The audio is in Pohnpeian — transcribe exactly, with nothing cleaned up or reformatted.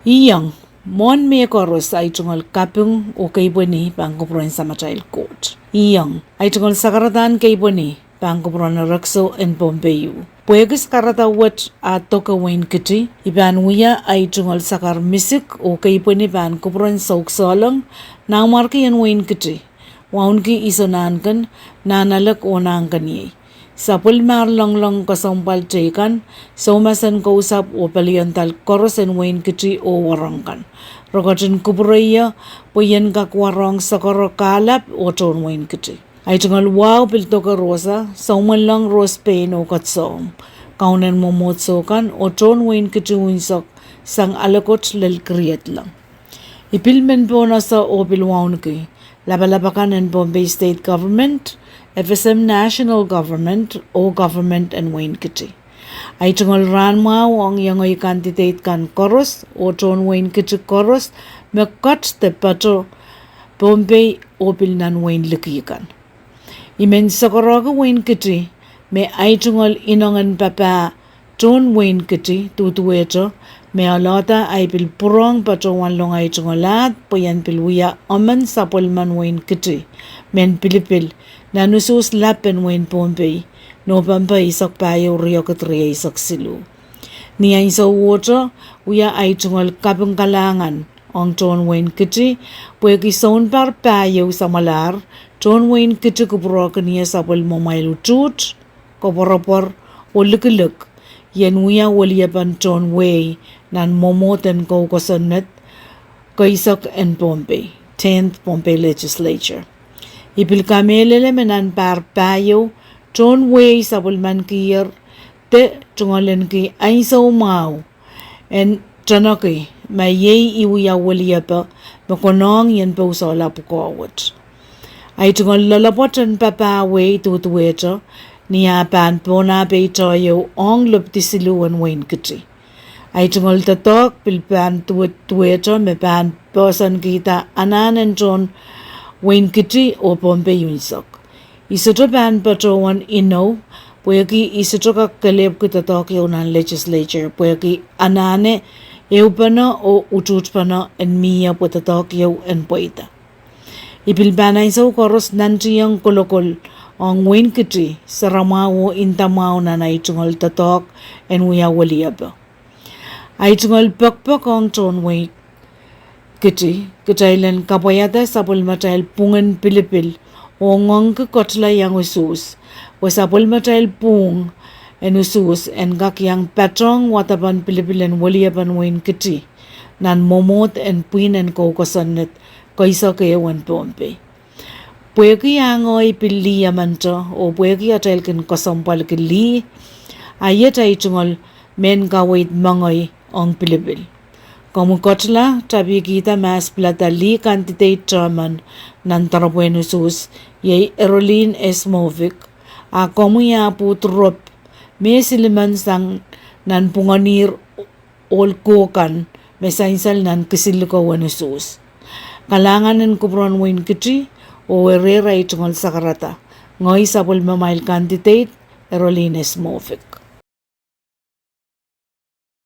Iong, mwohn mehkoaros ahi tungoal kaping oh keipweni pahn kupwuren Samatail Koht. Iong, ahi tungoal sakaradahn keipweni pahn kupwuren erekiso en Pohnpei. Pwehki sakarada wet ah doke wehin Kiti, I pahn wia ahi tungoal sakar misik oh keipweni pahn kupwuren Soukisohleng, nanmwarki en wehin Kiti, waunki Iso Nahnken, Nahnalek oh Nahnkeniei, sapwellimahr loanglong kesempwal teikan, soumas en kousapw oh peliandal koaros en wehin Kiti oh wahnpoaron kan. Re ketin kupwure ie pwe I en kak warohng sakaro kahlap oh tohn wehin Kiti. Ahi tungoal wahu pil doke rosa, soumwellahng rohs pein oh ketisoumw, kaunen mwomwohdiso kan oh tohn wehin Kiti unsek, sang alekot lel kiriedleng. I pil men pohn ese oh pil waunki lapalap akan en Pohnpei State Government, F S M National Government oh government en wehin Kiti. Ahi tungoal rahnmwahu ong iengei candidate kan koaros oh tohn wehin Kiti koaros me ket de patoh Pohnpei oh pil nan wehin liki kan. I men sakarohki wehin Kiti me ahi tungoal inengen papah tohn wehin Kiti duduwehte, me alohda ahi pil pwurehng patohwanlong ahi tungoal ahd pwe I en pil wia emen sapwellimen wehin Kiti, mehn pilipil, nan usuhs lap en wehin Pohnpei, Nopempe eisek pahieu riekid rieisek siluh. Ni ansou wet, wia ahi tungoal kaping kalahngan ong tohn wehin Kiti, pwehki sounpar pahieu samwalahr, tohn wehin Kiti kupwurehkin ie sapwellimamwail utuht, koapworopwor oh likilik, I en wia weliepen tohn wehi nan mwomwohd en kou kosonned keisek en Pohnpei, tenth Pohnpei Legislature. I pil kamehlele me nan pahr pahieu, tohn wehi sapwellimankier de tungoalenki ansou mwahu en teneki ma iei I wia weliepe me konehng I en pousohla pwukoa wet. Ahi tungoal loalopwoat en papah wehi duduwehte, ni ah pahn pohn ah peito ieu ong lepidi siluh en wehin Kiti. Ahi tungoal doadoahk pil pahn duwe-, duwehte me pahn poahsoankihda anahn en tohn wehin Kiti oh Pohnpei unsek. I sohte pahn patohwan inou, pwehki I sohte kak kelehpwki doadoahk ieu nan legislature, pwehki anahne ehupene oh utuhtpene en mie pwe doadoahk ieu en pweida. I pil pahn ansou koaros nantiong kolokol ong wehin Kiti, saramwahu oh indamwahu nan ahi tungoal doadoahk en wia weliepe. Ahi tungoal pekpek ong tohn wehi Kiti, kitail en kapwaiada sapwellimatail pwungen pilipil oh ngoangki ketla iang usuhs, pwe sapwellimatail pwuhng en usuhs en kak iang patohng wadapen pilipil en weliepen wehin Kiti nan mwomwohd en pwihn en kou kosonned keisek ehu en Pohnpei. Pwehki ah ngehi pil lih emente oh pwehki atail kin kesempwalki lih, a iet ahi tungoal mehn kaweid mengei ong pilipil. Komwi ketla tapihkihda mahs pilada lih candidate emen nan doropwehn usuhs, iei Erolin S. Mofik, a komwi ah pwuhd rop me silimen sang nanpwungenihr ohl ko kan me sansal nan kisinlikou en usuhs. Kalahngan en kupwuren wehin Kiti oh erehr ahi tungoal sakarada, ngehi sapwellimamwail candidate Erolin S. Mofik.